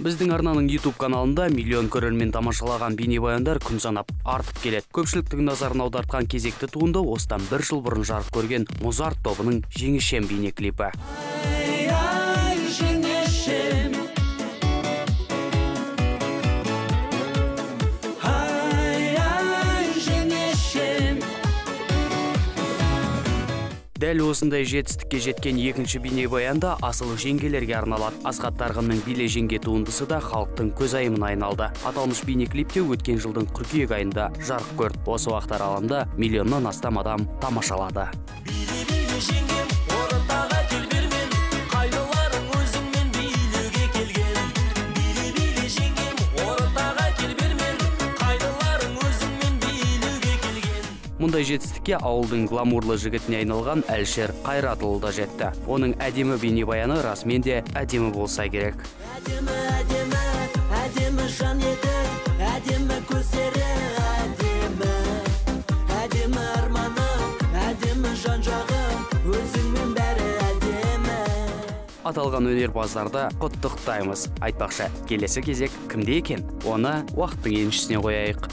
Біздің арнаның YouTube каналында миллион көрермен тамашалаған бейнебаяндар күн санап артып келеді. Көпшіліктің назарын аудартқан кезекті туынды осыдан бір жыл бұрын жарық көрген Музарт тобының «Жеңешем» бейнеклипі. Ай, жеңешем. Ай, ай, жеңешем. Дәл осындай жетістікке жеткен екінші бейнебаян да асыл жеңгелерге арналады. Асхат Тарғынның «Биле, жеңге» туындысы да халықтың көзайымына айналды. Аталмыш бейнеклип те өткен жылдың қыркүйек айында жарық көрді. Осы уақыт аралығында миллионнан астам адам тамашалады. Биле, биле, жеңгем, ортаға кел бермен, қайныларың өзіңмен билеуге келген. Биле, биле, жеңгем, ортаға кел бермен, қайныларың өзіңмен билеуге келген. Мұндай жетістікке ауылдың гламурлы жігітіне айналған Әлішер Қайратұлы да жетті. Оның әдемі бейнебаяны расымен де әдемі болса керек. Әдемі, әдемі, әдемі жан еді, әдемі көздері, әдемі, әдемі арманы, әдемі жан жағы, өзіңмен бәрі әдемі. Аталған өнерпаздарды құттықтаймыз. Айтпақшы, келесі кезек кімде екен? Оны уақыттың еншісіне қояйық.